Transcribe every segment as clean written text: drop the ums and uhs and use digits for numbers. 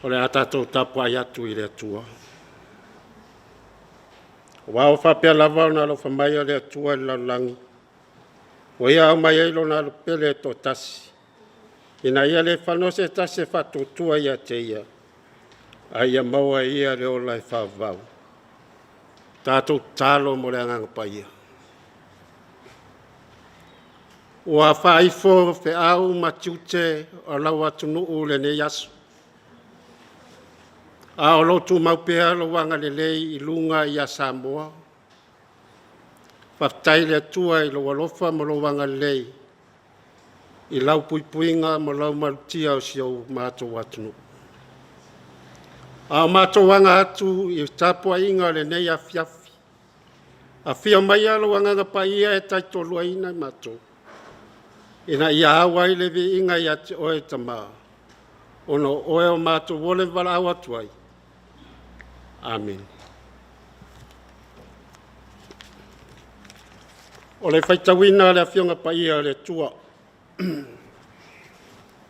O le a tatou tapuai atu i le Atua. Aua ua faapea lava ona alofa mai le Atua i le lalolagi, ua ia auai ai Lona Alo pele e toatasi, ina ia le fano se tasi e faatuatua ia te Ia, a ia maua e ia le ola e faavavau. Tatou tatalo mo le Agaga Paia. Ua faaifo feau ma tiute o lau atunuu i lenei aso, a o lo o tumau pea lou agalelei i luga ia Samoa. Faafetai i le Atua i lou alofa ma lou agalelei i lau puipuiga ma lau malutia o si o matou atunuu. A o matou aga atu i le tapuaiga i lenei afiafi, afio maia lou Agaga Paia e tautoaluaina i matou, ina ia au ai le viiga ia te oe le Tama, ona o oe ua matou ola ma valaau atu ai. Amene. O le faitauina o le Afioga Paia a le Atua.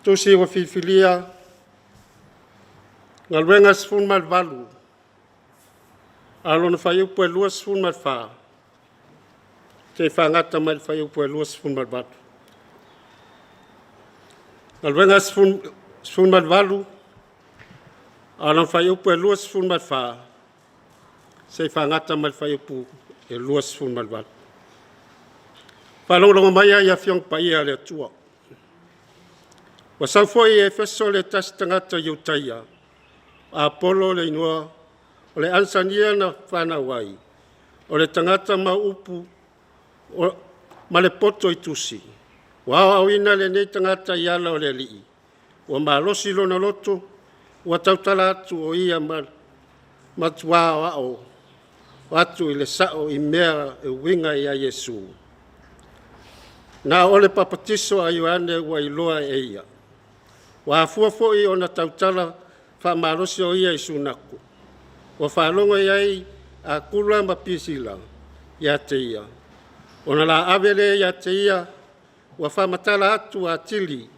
Tusi ua filifilia Galuega 18, a o lona fuaiupu e 24 seia fagata mai le fuaiupu e 28. Galuega 18, a o lona fuaiupu e 24 seia fagata mai le fuaiupu e 28. Faalogologo mai i Afioga Paia a le Atua. Ua sau foi i Efeso le tasi tagata Iutaia o Apolo le igoa, o le Alasania na fanau ai, o le tagata mau upu ma le poto i tusi. Ua aoaoina lenei tagata i ala o le Alii, ua malosi lona loto, ua tautala atu o ia ma matua aoao atu i le sao i mea e uiga ia Iesu, na o le papatiso a Ioane ua iloa e ia. Ua afua foi ona tautala faamalosi o ia i sunato. Ua faalogo i ai Akula ma Pisila ia te ia, ona la ave lea ia te ia, ua faamatala atu atili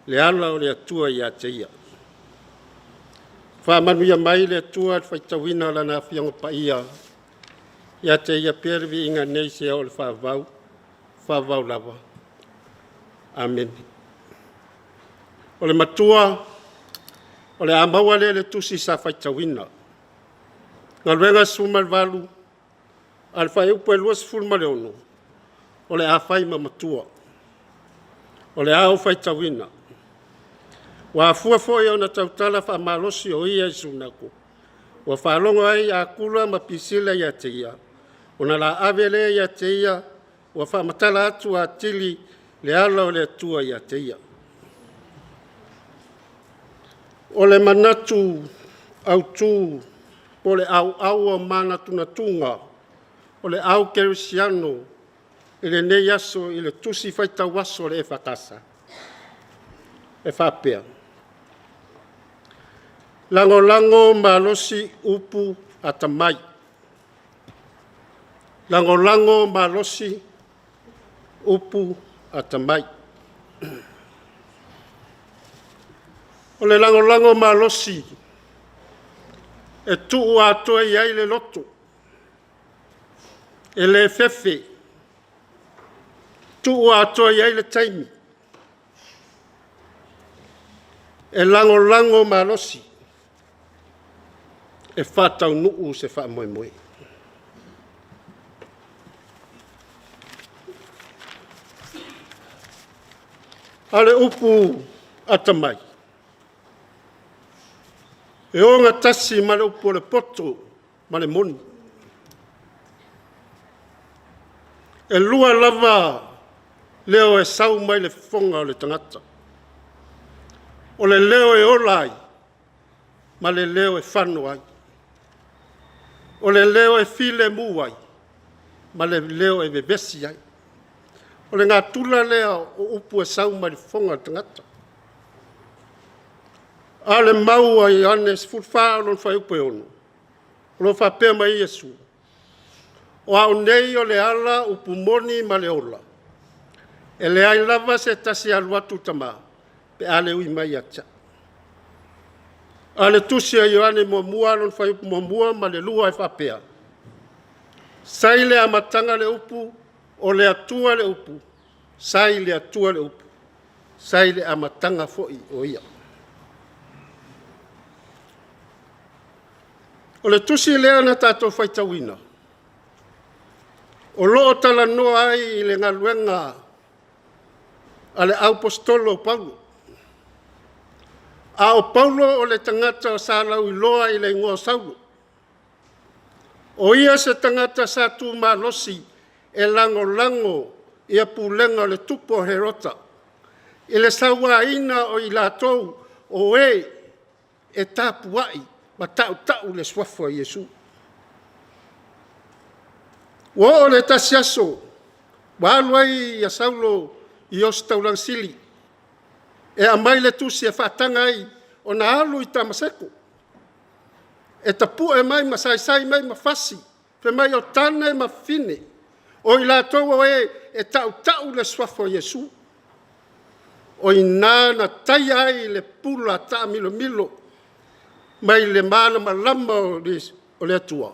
le ala o le Atua ia te ia. Faamanuia mai le Atua i le faitauina o Lana Afioga Paia. Ia te Ia pea le viiga nei seia oo i le faavavau, faavavau lava. Amene. O le matua, o le a maua lea i le tusi sa faitauina. Galuega 18, a o le fuaiupu e 26, o le a fai ma matua. O le a ou faitauina. Ua afua foi ona tautala faamalosi o ia i sunato, ua faalogo ai Akula ma Pisila ia te ia, ona la ave lea ia te ia, ua faamatala atu atili le ala o le Atua ia te ia. O le manatu autu po o le auau o manatunatuga o le au kerisiano i lenei aso i le tusi faitau aso a le EFKS e faapea; Lagolago malosi upu atamai. Lagolago malosi upu atamai. O le lagolago malosi e tuu atoa i ai le loto, e le fefe, tuu atoa i ai le taimi, e lagolago malosi e faataunuu se faamoemoe. A o le upu atamai, e ogatasi ma le upu o le poto ma le moni. E lua lava leo e sau mai le fofoga o le tagata, o le leo e ola ai ma le leo e fano ai. O le leo e filemu ai ma le leo e vevesi ai. O le natura lea o upu e sau mai le fofoga o le tagata. A o le mau a Ioane 14 lona fuaiupu e 6, o lo o faapea mai ai Iesu, “O au nei o le ala, upu moni ma le ola. E leai lava se tasi e alu atu i le Tama pe a le ui mai ia te au.” A o le tusi a Ioane muamua lona fuaiupu 1 ma le 2 e faapea, sa i le amataga le upu, o le Atua le upu, sa i le Atua le upu, sa i le amataga foi o Ia. O le tusi lea na tatou faitauina, o lo o talanoa ai i le galuega a le aposetolo o Paulo. A o Paulo o le tagata sa lauiloa i le igoa o Saulo. O ia se tagata sa tu malosi e lagolago ia pulega o le tupu o Herota i le sauaina o i latou o e e tapuai ma tautau le suafa o Iesu. Ua oo i le tasi aso ua alu ai Saulo i Ositaulaga sili e aumai le tusi e faataga ai ona alu i Tamaseko e tapue mai ma saisai mai ma fasi fai mai o tane ma fafine, o i latou o e e tautau le suafa o Iesu. O i ina na taia ai le pula taamilomilo mai le malamalama o le Atua,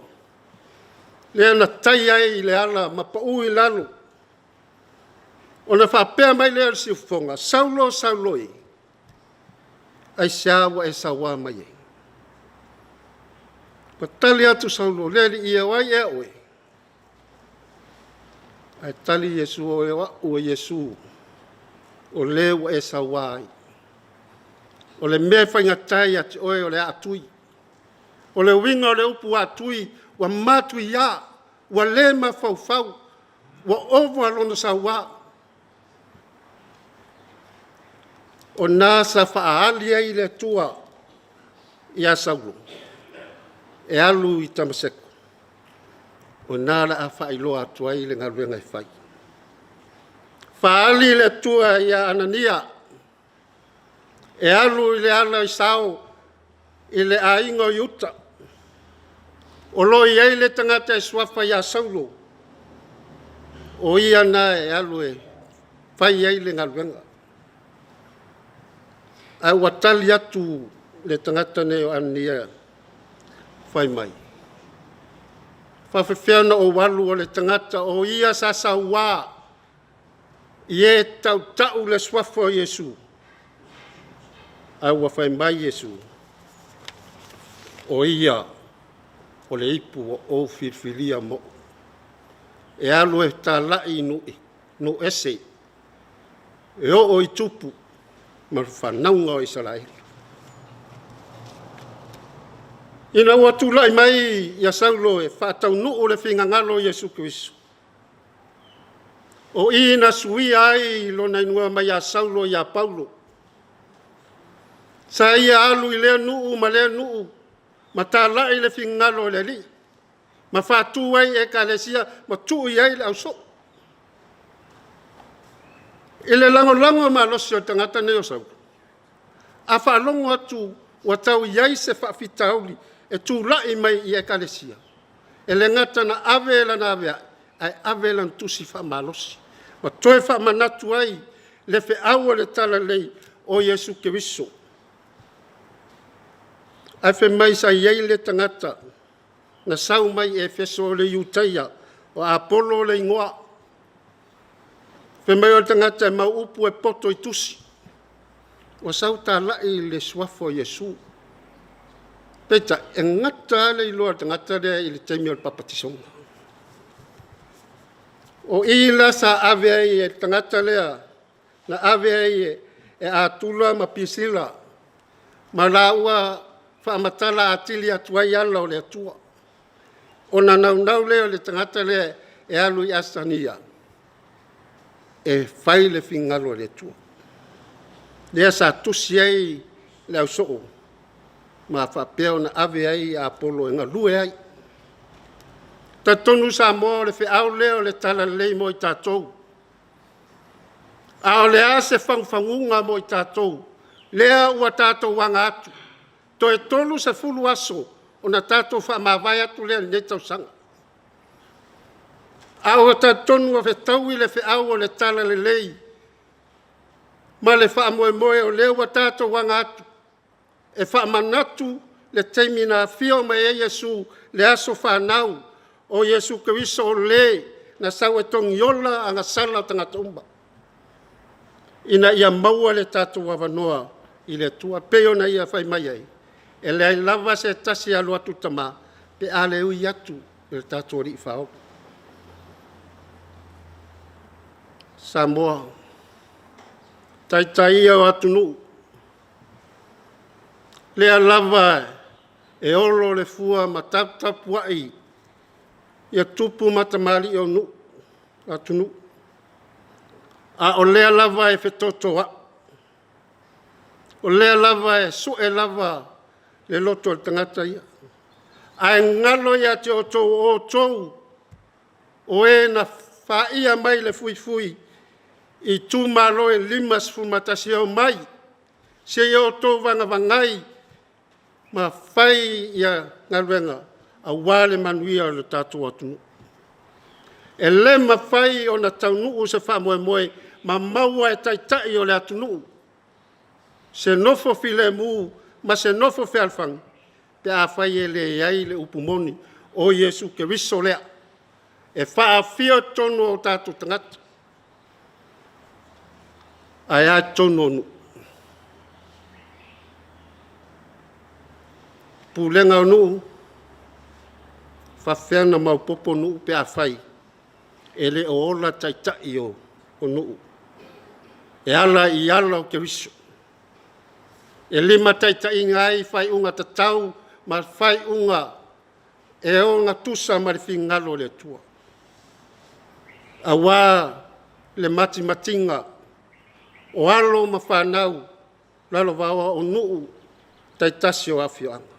lea na taia ai le ala ma pau i lalo ona faapea mai lea o le siufofoga, “Saulo Saulo e, aisea ua e saua mai ai?” Ua tali atu Saulo, “Le Alii e, o ai ea oe?” Ae tali Iesu, “O au o Iesu o le ua e saua ai. O le mea e faigata ia te oe o le aatui.” O le uiga o le upu atui, ua matuia, ua le mafaufau, ua ova lona saua. O lena sa faaali ai le Atua ia Saulo e alu i Tamaseko, o i ina o le a faailoa atu ai le galuega e fai. Faaali le Atua ia Anania e alu i le ala i sao i le aiga o Iuta, o lo o i ai le tagata e suafa ia Saulo, o ia lena e alu e fai ai le galuega. Ae ua tali atu le tagata lenei o Anania fai mai, e faapefea ona ou alu o le tagata o ia sa saua i e tautau le suafa o Iesu? Ae ua fai mai Iesu, “O ia o le ipu ua ou filifilia mo au, e alu e talai i nuu ese, e oo i tupu ma le fanauga o Isaraelu.” Ina ua tulai mai Saulo e faataunuu le finagalo o Iesu Keriso, o i na suia ai lona igoa mai ia Saulo ia Paulo. Sa ia alu i lea nuu ma lea nuu ma talai le finagalo o le Alii ma faatu ai Ekalesia ma tuu i ai le ausoo. I le lagolago malosi o le tagata lenei o Saulo, a faalogo atu ua tau i ai se faafitauli e tulai mai i Ekalesia, e le gata ina ave lana aveai, ae ave lana tusi faamalosi ma toe faamanatu ai le feau o le talalelei o Iesu Keriso. Ae fai mai sa i ai le tagata na sau mai Efeso o le Iutaia o Apolo le igoa. Fai mai o le tagata e mau upu e poto i tusi, ua sau talai le suafa o Iesu. Peitai, e gata lava le iloa o le tagata lea i le taimi o le papatisoga. O i la sa ave ai e le tagata lea, na ave ai e Atula ma Pisila ma laua faamatala atili atu ai ala o le Atua, ona naunau lea o le tagata lea e alu i Asania e fai le finagalo o le Atua. Lea sa tusi ai le ausoo ma faapea ona ave ai Apolo e galue ai. E talitonu Samoa o le feau lea o le talalelei mo i tatou. A o le a se fagufaguga mo i tatou lea ua tatou aga atu, toe 30 aso ona tatou faamavae atu lea i lenei tausaga. A ua talitonu ua fetaui le feau o le talalelei ma le faamoemoe o lea ua tatou aga atu. e faamanatu le taimi na afio mai ai Iesu, le aso fanau o Iesu Keriso o le na sau e togiola agasala a tagata uma, ina ia maua le tatou avanoa i le Atua. E pei ona ia fai mai ai, e leai lava se tasi e alu atu i le Tama pe a le ui atu i lo tatou Alii Faaola. Samoa, taitai ia o atunuu, lea lava e olo le fua ma taputapuai ia tupu ma tamalii o nuu, atunuu, a o lea lava e fetotoai, o lea lava e sue lava le loto o le tagata ia. Ae galo ia te outou o outou o e na faia mai le fuifui i itumalo e 51 e omai se i outou vagavagai ma fai ia galuega aua le manuia o le tatou atunuu. E le mafai ona taunuu se faamoemoe ma maua e Taitai o le atunuu se nofo filemu ma se nofo fealofani pe afai e leai le upu moni, o Iesu Keriso lea e faaafio i totonu o tatou tagata. Ae a totonu o nuu? Pulega o nuu, e faapefea ona maopoopo nuu pe afai e le o ola taitai o nuu e ala i ala o Keriso, e limataitaiina ai faaiuga tatau ma faaiuga e ogatusa ma le finagalo o le Atua, aua le matimatiga o alo ma fanau lalovaoa o nuu taitasi o afioaga.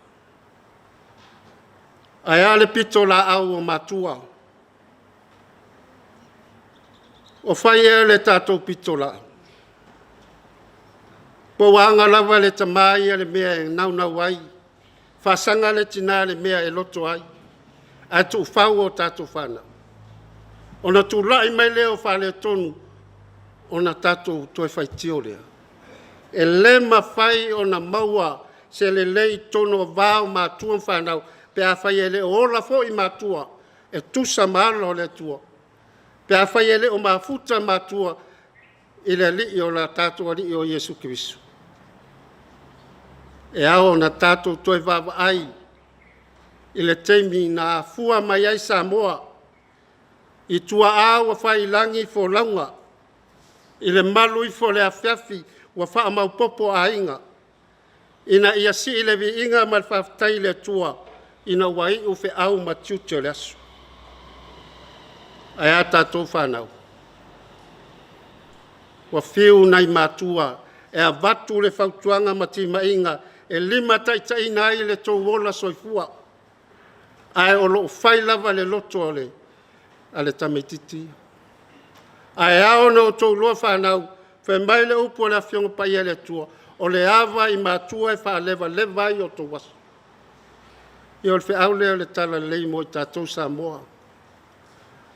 Ae a le pitolaau a matua? O fai ea le tatou pitolaau? Po ua aga lava le tama ia i le mea e naunau ai, faasaga le tina i le mea e loto ai, ae tuufau a tatou fanau? Ona tulai mai lea o faaletonu ona tatou toe faitio lea. E le mafai ona maua se lelei i totonu o le va o matua ma fanau pe afai e le o ola foi matua e tusa ma ala o le Atua, pe afai e le o mafuta matua i le Alii o le tatou Alii o Iesu Keriso. E ao ona tatou toe vaavaai i le taimi na afua mai ai Samoa i tuaa ua faiilagi folauga, i le malu ifo o le afiafi ua faamaopoopo aiga, ina ia sii le viiga ma le faafetai i le Atua ina ua iu feau ma tiute o le aso. Ae a tatou fanau? Ua fiu nai matua e avatu le fautuaga ma timaiga e limataitaiina ai lo outou ola soifua, ae o lo o fai lava le loto o le tamaitiiti ia. Ae ao ona outou iloa fanau, fai mai le upu a le Afioga Paia a le Atua, o le ava i matua e faalevaleva ai outou aso. Ia o le feau lea o le Talalelei mo i tatou Samoa.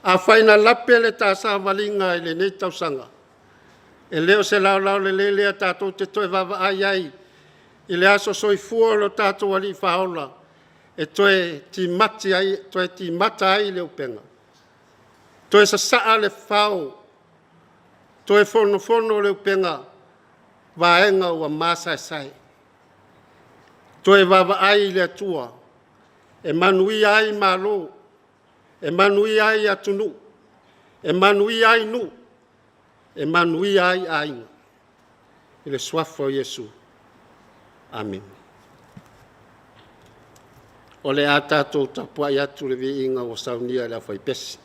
Afai na lape le ta savaliga i lenei tausaga, e le o se laolao lelei lea tatou te toe vaavaai ai i le aso soifua o lo tatou Alii Faaola e toe timata ai le upega, toe sasaa le fao, toe fonofono le upega vaega ua masaesae. Toe vaavaai i le Atua e manuia ai malo, e manuia ai atunuu, e manuia ai nuu, e manuia ai aiga, i le Suafa o Iesu. Amene. O le a tatou tapuai atu i le viiga ua saunia e le aufaipesi.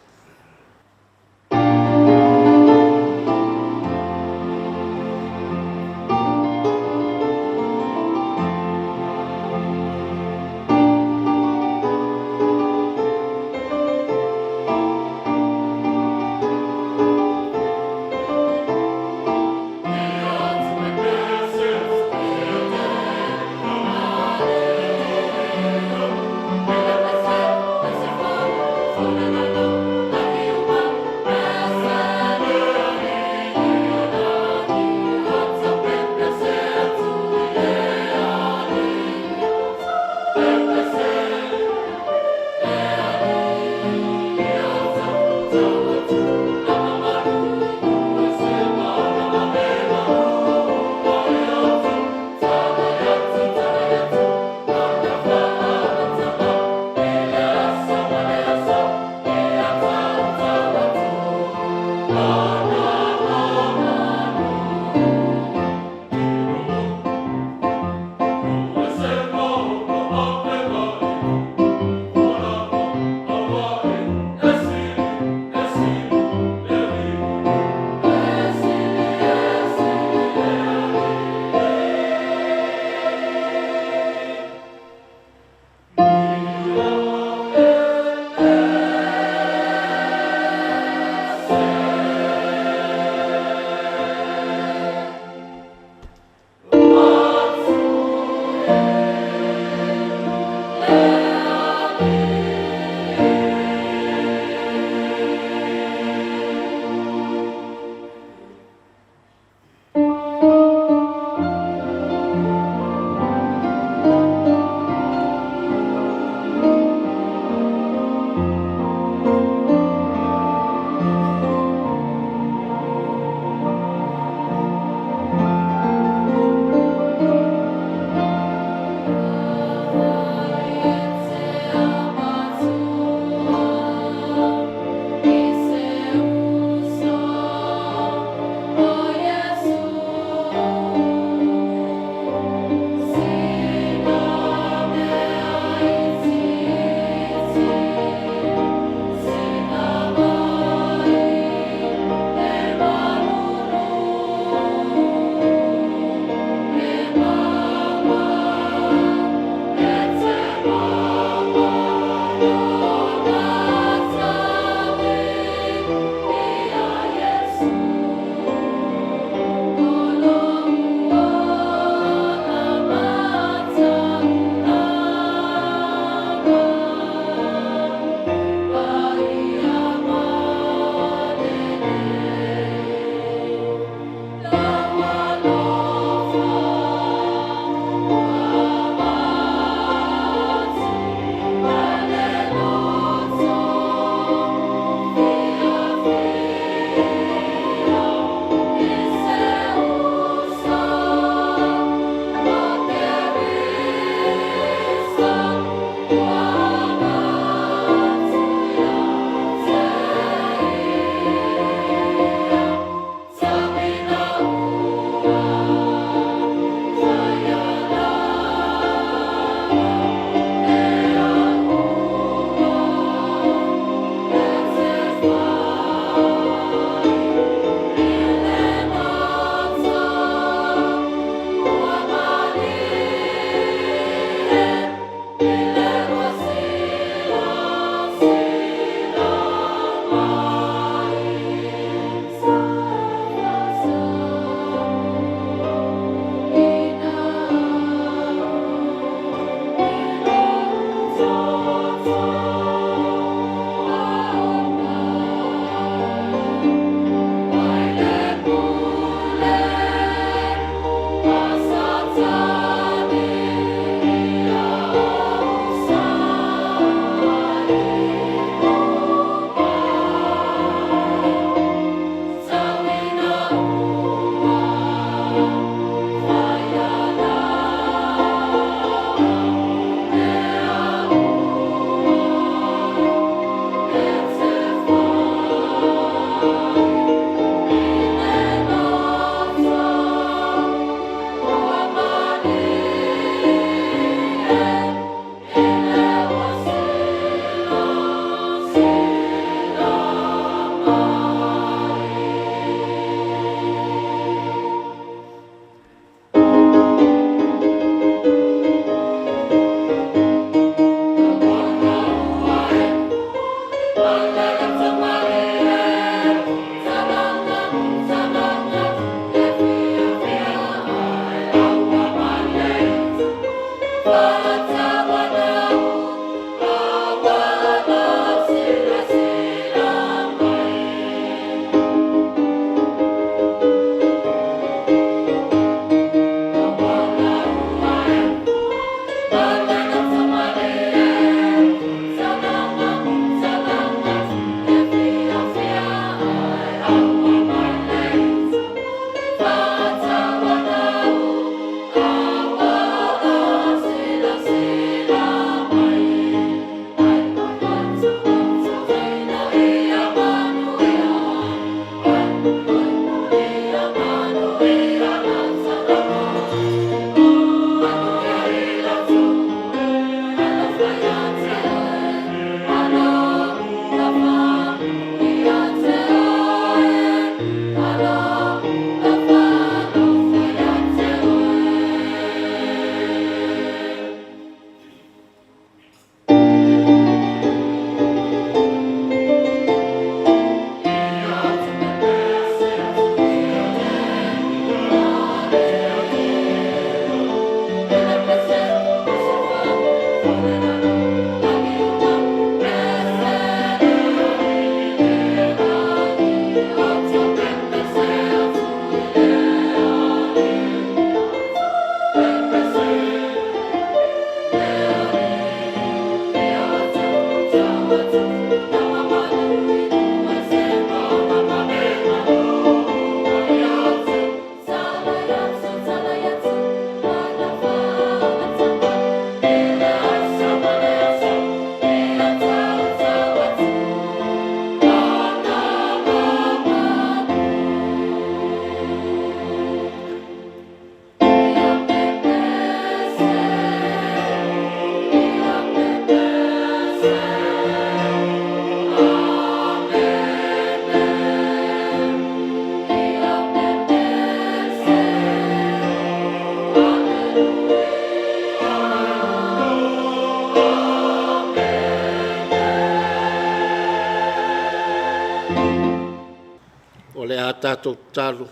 O le a tatou tatalo,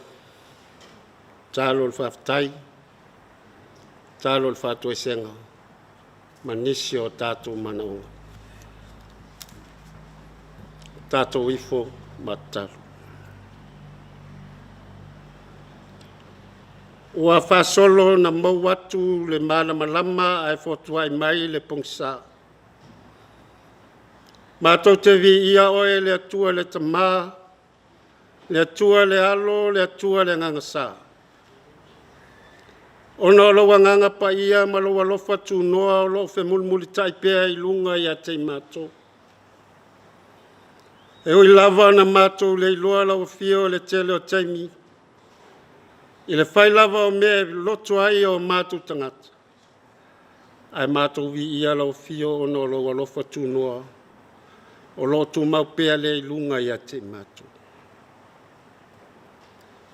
tatalo o le faafetai, tatalo o le faatoesega ma nisi o tatou manaoga. Tatou ifo ma tatalo. Ua faasolo ona mou atu le malamalama ae fotuai mai le pogisa. Matou te viia Oe le Atua le Tama, le Atua le Alo, le Atua le Agaga Sa, ona o lou Agaga Paia ma lou alofa tunoa o lo o femulimulitai pea i luga ia te i matou. E ui lava ina matou le iloa lau afio i le tele o taimi, i le fai lava o mea e loloto ai o matou tagata, ae matou viia lau afio ona o lou alofa tunoa o lo o tumau pea lea i luga ia te i matou.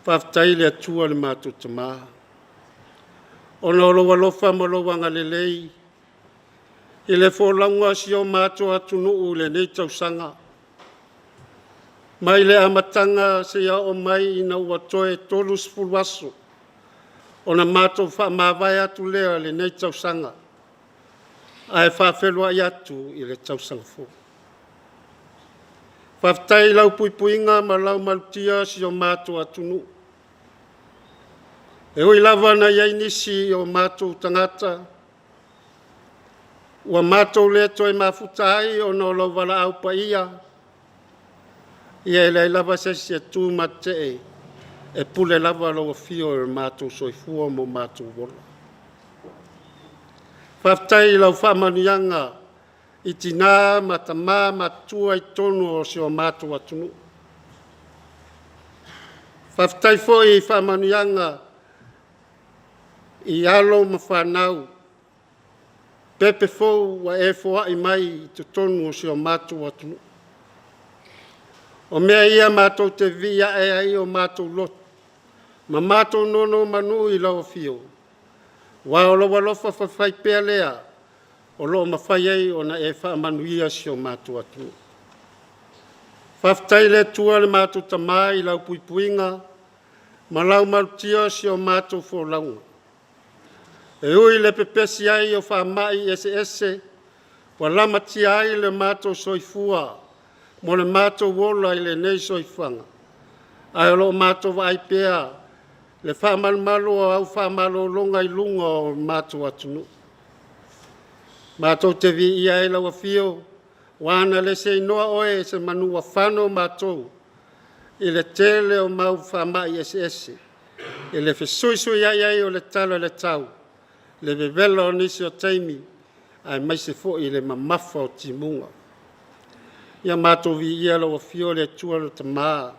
Faafetai i le Atua lo matou Tama, ona o lou alofa ma lou agalelei i le folauga o si o matou atunuu i lenei tausaga, mai le amataga seia oo mai ina ua toe 30 aso ona matou faamavae atu lea i lenei tausaga ae faafeiloai atu i le tausaga fou. Faafetai i lau puipuiga ma lau malutia si o matou atunuu. E ui lava ina i ai nisi o matou tagata ua matou le toe mafuta ai ona o lou valaau paia, ia e leai lava se isi e tu ma tetee, e pule lava lou afio i lo matou soifua ma o matou ola. Faafetai i lau faamanuiaga i tina ma tama matutua i totonu o si o matou atunuu. Faafetai foi i faamanuiaga i alo ma fanau, tupe fou ua e foai mai i totonu o si o matou atunuu. O mea ia matou te vivii ae ai o matou loto ma matou nonomanu i lau afio, aua o lou alofa faifaipea lea o lo o mafai ai ona e faamanuia si o matou atunuu. Faafetai i le Atua lo matou Tama i lau puipuiga ma lau malutia i si a matou folauga. E ui i le pepesi ai o faamai eseese ua lamatia ai le matou soifua mo le matou ola i lenei soifuaga, ae o lo o matou vaai pea le faamalumalu o au faamalologa i luga o le matou atunuu. Matou te viia ai lau afio, ua ana le seinoa oe semanu ua fano matou i le tele o mau faamai eseese i le fesuisuiai ai o le tala o le tau, le vevela o nisi o taimi, aemaise foi le mamafa o timuga. Ia matou viia lau afio le Atua le Tama,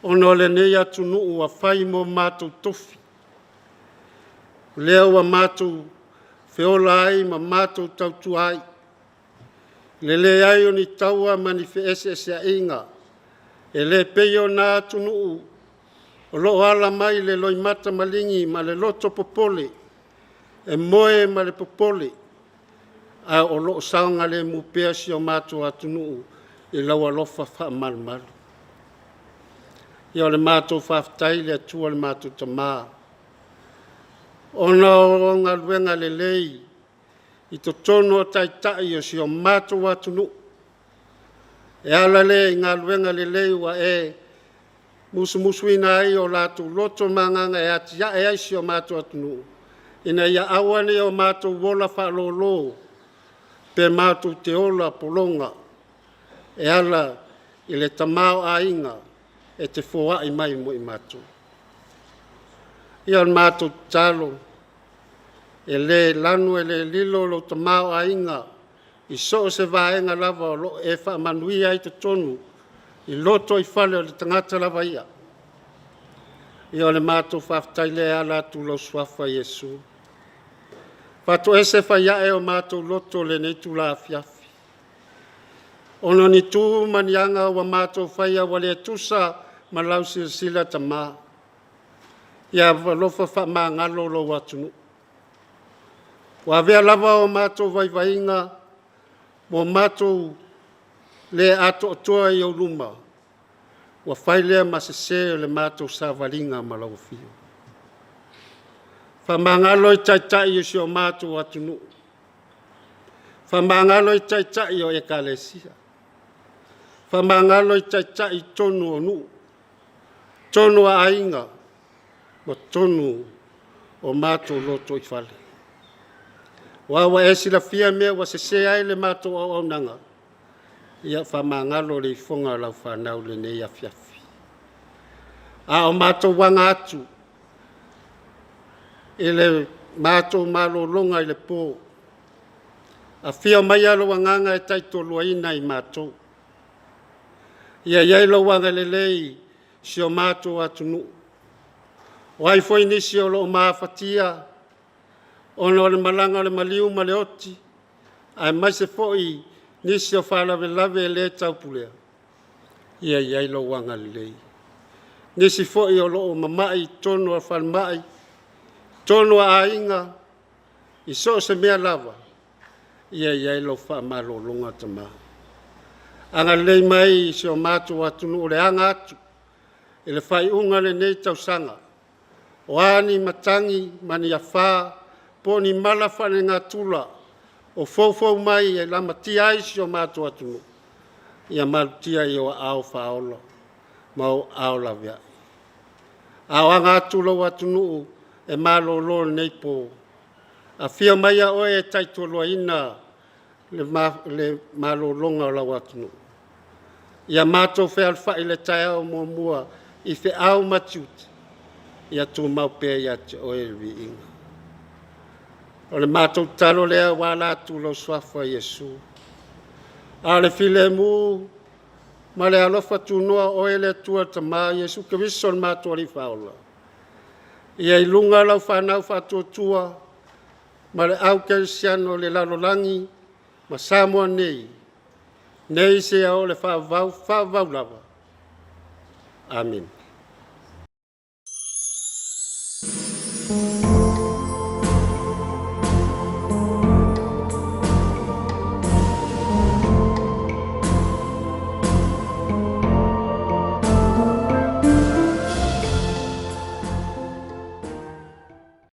ona o lenei atunuu ua fai mo matou tofi, lea ua matou feola ai ma matou tautua ai, le leai o ni taua ma ni feeseeseaiga, e le pei ona atunuu o lo o ala mai le loimata maligi ma le loto popole, e moe ma le popole, a o lo o saogalemu pea si o matou atunuu i lau alofa faamalumalu. Ia o le matou faafetai i le Atua lo matou Tama, ona o galuega lelei i totonu o Taitai o si o matou atunuu, e ala lea i galuega lelei ua e musumusuina ai o latou loto ma agaga e atiae ai si o matou atunuu, ina ia aua ne i o matou ola faalolo pe matou te ola pologa e ala i le tamaoaiga e te foai mai mo i matou. Ia o le matou tatalo, e le lanu e le lilo lou tamaoaiga i so o se vaega lava o lo o e faamanuia ai i totonu i lotoifale o le tagata lava ia. Ia o le matou faafetai lea e ala atu i lou Suafa Iesu. Faatoese faiae o matou loto i lenei itula afiafi, ona o ni tu ma ni aga ua matou faia ua le tusa ma lau silasila Tama. Ia alofa faamagalo lou atunuu. Ua avea lava o matou vaivaiga ma matou le atoatoa i ou luma, ua fai lea ma sese o le matou savaliga ma lau Afio. Faamagalo Taitai o si o matou atunuu, faamagalo Taitai o Ekalesia, faamagalo Taitai i totonu o nuu, totonu o aiga ma totonu o matou lotoifale. Aua ua e silafia mea ua sese ai le matou auaunaga, ia faamagalo le ifoga o lau fanau i lenei afiafi. A o matou aga atu i le matou malologa i le po, afio maia lou Agaga e tautoaluaina i matou. Ia i ai lou agalelei i si o matou atunuu. O ai foi nisi o lo o mafatia ona o le malaga a le maliu ma le oti, aemaise foi nisi o faalavelave le taupulea, ia i ai lou agalelei. Nisi foi o lo o mamai i totonu o falemai, totonu o aiga, i so o se mea lava, ia i ai lau faamalologa Tama. Agalelei mai i si o matou atunuu i le aga atu i le faaiuga o lenei tausaga. O a ni matagi ma ni afa po o ni mala faalenatura o foufou mai e lamatia ai si o matou atunuu, ia malutia i ou aao faaola ma ou aao laveai. A o aga atu lou atunuu e malolo i lenei po, afio maia oe e tautoaluaina le malologa o lau atunuu. Ia matou fealofai i le taeao muamua i feau ma tiute, ia tumau pea ia te oe le viiga. O le matou tatalo lea ua ala atu i lou Suafa Iesu. A o le filemu ma le alofa tunoa o oe le Atua le Tama, Iesu Keriso lo matou Alii Faaola, ia i luga o lau fanau faatuatua ma le au kerisiano i le lalolagi ma Samoa nei, nei seia oo i le faavavau, faavavau lava. Amene.